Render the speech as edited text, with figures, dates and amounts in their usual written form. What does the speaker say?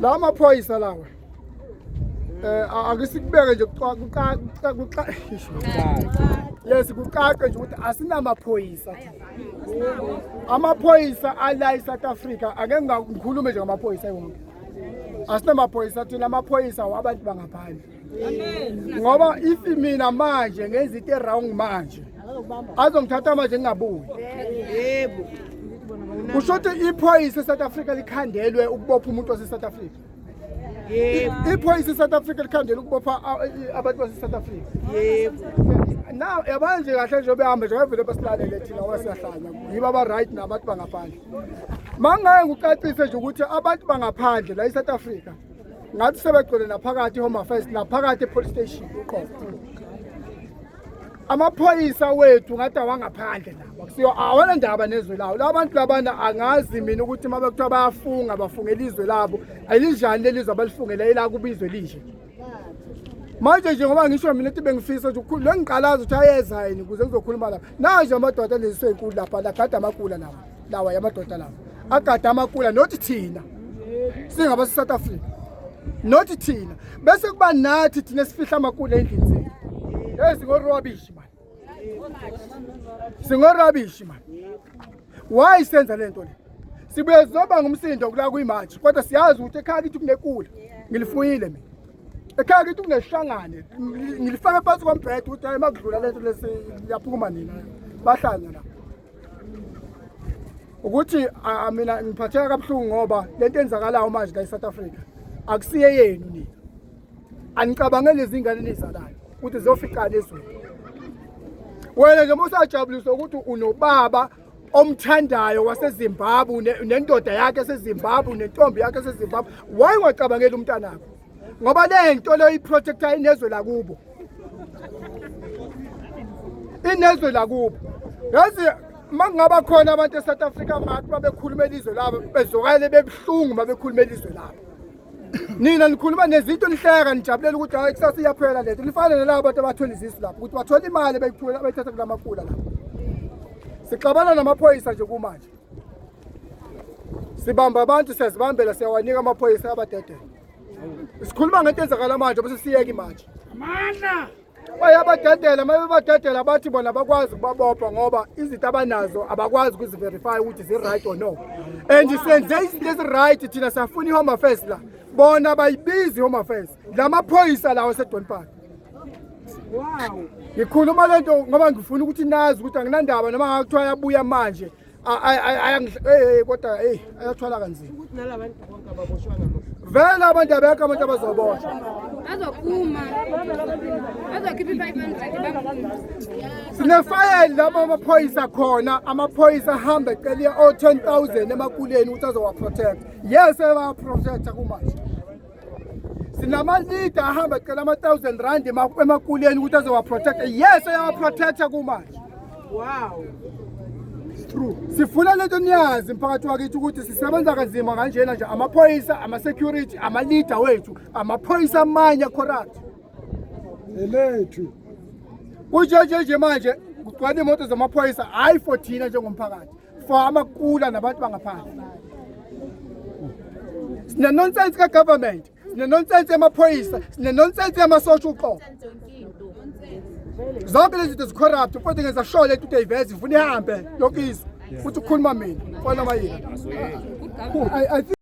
La maphoyisa lawa ake sikubeke nje kuca yes, kucace nje ukuthi asinamaphoyisa. Amaphoyisa ala eSouth Africa, ake ngikhulume nje ngamaphoyisa wonke. Asinamaphoyisa thina, amaphoyisa wabantu bangaphandle. Ngoba if mina manje ngenza into wrong manje, azongithatha manje ngingabuyi. Yebo. Kusho ukuthi iphoyisa eSouth Africa likhandelwe ukubopha umuntu wase-South Africa. Yebo. Iphoyisa eSouth Africa likhandelwe ukubopha abantu base-South Africa. Yebo. Now yabona nje kahle nje behamba nje vele basilalele thina ngoba siyahlanya. Yibo aba-right nabantu bangaphandle. Mangaye ngikucacise nje ukuthi abantu bangaphandle la eSouth Africa ngathi sebegcwele naphakathi i-Home Affairs, naphakathi e-police station uqobo. Amaphoyisa wethu ngathi awangaphandle nabo, akusiyo awona ndaba nezwe lawo. La bantu labana angazi mina ukuthi uma bekuthiwa bayafunga bafungela izwe labo, alinjani leli zwe abalifungela elakubo izwe linje. Manje nje ngoba ngisho mina ukuthi bengifisa nje ukukhuluma, lengiqalaza ukuthi ayeza yini ukuze ngizokhuluma lapha. Naje amadoda aleziswe enkulu lapha, lagada amakula lawa. Lawa yamadoda lawa. Agada amakula, not thina. Singaba South Africa. Not thina. Bese kuba nathi thina sifihla amakula endlini zethu. Hey, singo-rubbish man. Singo-rubbish man. Why senza lento le? Sibuye sizoba ngumsindo kula kuyimatch, kodwa siyazi ukuthi ekhaya kithi kunekula. Ngilifuyile mina. Ekhaya kithi kunehlangane. Ngilifake phansi kombhede ukuthi hayi, makudlula lento lesi liyaphuma nina. Bahlanya la. Ukuthi mina ngiphatheka kabuhlungu ngoba lento enzakalayo manje la eSouth Africa akusiye yenu nina. Anicabangeli lezi ingane nizalayo ukuthi ziyoficana ezweni. Wena nje musajabuliswa ukuthi unobaba omthandayo waseZimbabwe, nendoda yakhe eseZimbabwe, nentombi yakhe eseZimbabwe, why ungacabangeli umntanakho? Ngoba le nto leyo iprotector inezwe lakubo, inezwe lakubo. Yazi makungaba khona abantu eSouth Africa ngathi babekhuluma izwe labo, bezokale bebuhlungu mabekhuluma izwe labo. Nina nikhuluma nezinto nihleka, nijabulela ukuthi hayi, kusasa iyaphela lento. Nifane nalabo bantu abathola izisu lapho ukuthi bathola imali beyithola bayithatha kulamakula lapho. Sixabana namaphoyisa nje kumanje, sibamba abantu, siyazibambela, siyawanika amaphoyisa abadedela. Sikhuluma ngento enzakala manje bese siyeke manje. Amandla. Bayabadedela, uma bebadedela bathi bona bakwazi ukubabopha ngoba izinto abanazo abakwazi ukuziverify ukuthi zi-right or no. And senze izinto ezi-right thina, siyafuna i-Home Affairs la, bona bayibizi i-Home Affairs, la maphoyisa lawo aseDon Park. Ngikhuluma lento ngoba ngifuna ukuthi nazi ukuthi anginandaba noma ngakuthiwa ayabuya manje, kodwa hey, ayathwala kanzima. Ukuthi nalabantu bonke ababoshwa namuhla. Vele abantu abekho, abantu abazoboshwa. Bazophuma. Bazokhipha i-500 baphume. Sinefayeli lapho amaphoyisa khona, amaphoyisa ahamba ecela o-10 000 emakuleni ukuthi azowaprotect. Yes, ebawaprotecta kumanje. Sinama-leader ahamba ecela ama-1000 rand emakuleni ukuthi azowaprotecta. Yes, ayawaprotecta kumanje. True. Sifuna lento niyazi mphakathi wakithi ukuthi sisebenza kanzima kanjena nje, amaphoyisa, ama-security, ama-leader wethu, amaphoyisa amanye corrupt. Elethu. Kunje nje manje kugcwele imoto zamaphoyisa, hhayi for thina njengomphakathi, for amakula nabantu bangaphandle. Sine-nonsense ka-government, sine-nonsense yamaphoyisa, sine-nonsense yamasosha uqobo. Zonke lezi zinto zi-corrupt futhi ngenza sure lento ukuthi ayiveze, ifuna ihambe yonke izwe futhi ukhuluma mina mfana mayini. I think